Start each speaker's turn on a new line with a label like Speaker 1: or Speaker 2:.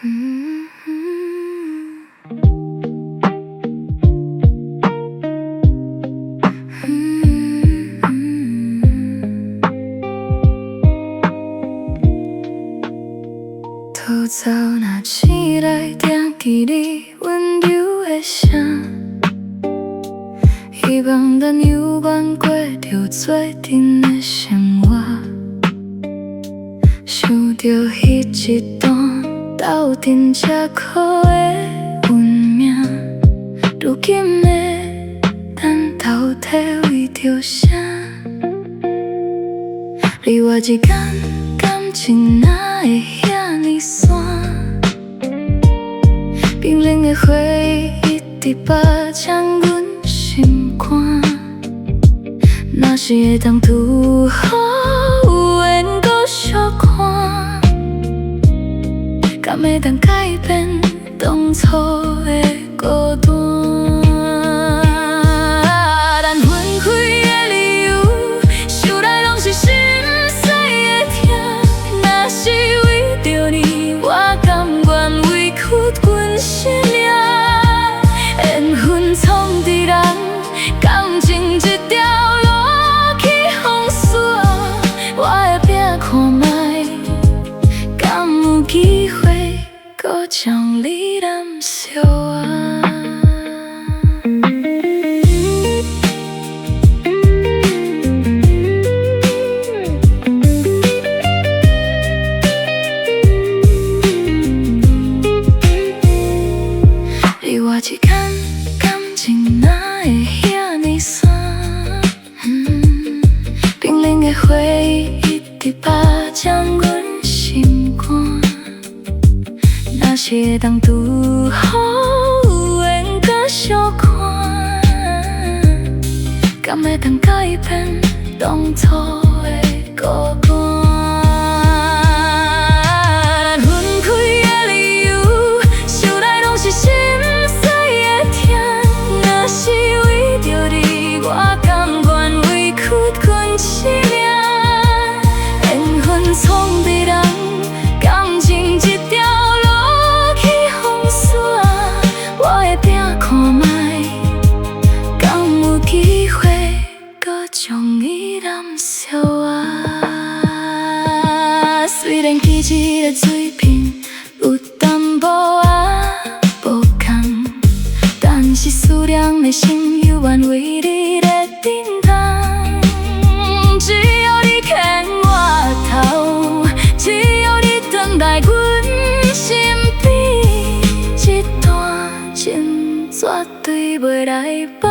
Speaker 1: 吐槽若醒來，定記你溫柔的聲，希望咱猶原過著做陣的生活。想著彼一段鬥陣吃苦的運命，如今的咱到底為著啥？你我之間感情哪會遐爾散？冰冷的回憶一直縛占阮心肝。若是會當拄好有緣閣相看，敢會當改變當初的孤單？咱分開的理由，想來攏是心碎的疼。若是為著你，我甘願委屈阮性命。緣分創治人，感情這條路去風雪，我會拼看覓，敢有機會閣將你攬相愛？你我之間感情哪會遐爾散？冰冷的回憶一直縛占阮心肝。若是會當拄好有緣閣相看，敢會當改變當初的孤單？咱分開的理由，想來攏是心碎的疼。若是為著你，我甘願委屈阮性命。緣分創治人，感情這條路去風雪，我會拼看覓，敢有機會閣將伊攬相愛？雖然記一个水平有淡薄仔無仝，但是思念的心猶原為你咧震動。只要你牽我頭，只要你轉來阮身邊，這段情絕對袂來放。